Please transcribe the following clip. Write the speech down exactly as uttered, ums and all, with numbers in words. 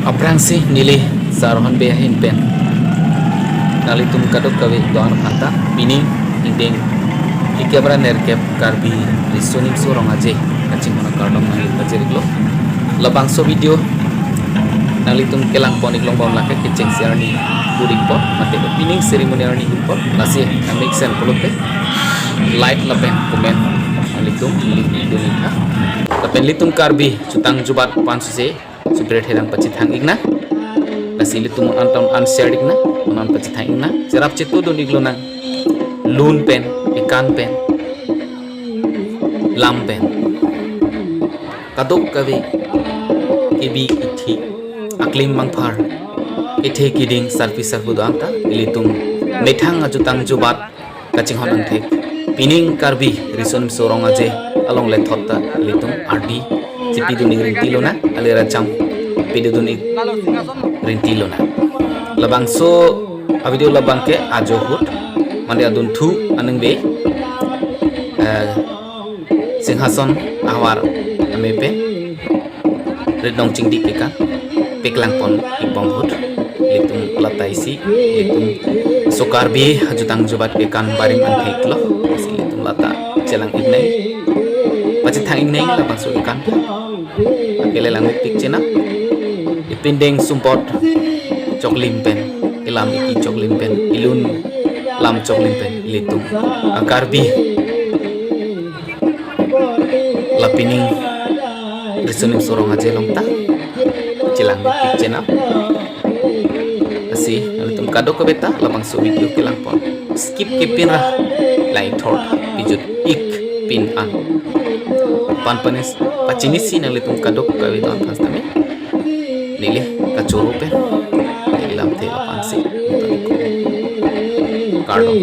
Aphrangsi neli Sar Hornbill ahin pen nanglitum kadokave do-an aphanta pining ingdeng ikebre nerkep Karbi Riso Nimso Rong Aje kachinghon akardom nangli pajir-iklo. Labangso video nanglitum kelang pon-ik longbom lake kechengsi arni puri apot mate pining ceremony arni puri apot, lasi nangmesen pulote like lapen comment nanglitum lip dun-ik tha. Lapen ilitum Karbi jutang jubat aphan suse subret herang pachethang-ik nang. Lasi ilitum anton an share-ik nang, anton pachethang-ik nang. Cherap chetu dun-ik lonang. Lun pen, ekan pen, lam pen. Kadokave kebi kethi, aklim mangphar, kethe keding, sarpi sarpo do-an ta ilitum methang ajutang jubat kachinghon angthek pining Karbi Riso Nimso Rong Aje along lethot ta ilitum ardi chipi dun-ik rinti lonang, ali racham pidi dun-ik rinti lonang. Labangso avideo labang ke ajo ahut mandi adunthu aningve, eh, Singhason ahavar amepe rit nong chingdi kekan paklang pon-ik bom ahut, ilitum lata isi, ilitum so Karbi ajutang jubat kekan barim angthek lo, lasi ilitum lata chelang-ik nang, pachethang-ik nang labangso kekan. Akele lang mepik chenam. Ipindeng sumpot choklim pen, ilam iki choklim pen, ilun lam choklim pen ilitum a-Karbi la pining Riso Nimso Rong Aje along ta chelang mepik chenam. Lasi nanglitum kadokave ta labangso video kelang pon skip kepin ra langthor pijut-ik pin an. Pan panis pachinisi nanglitum kadokave do-an aphan sitame neli kachoro pen neli lamthe lapu-ansi kardom.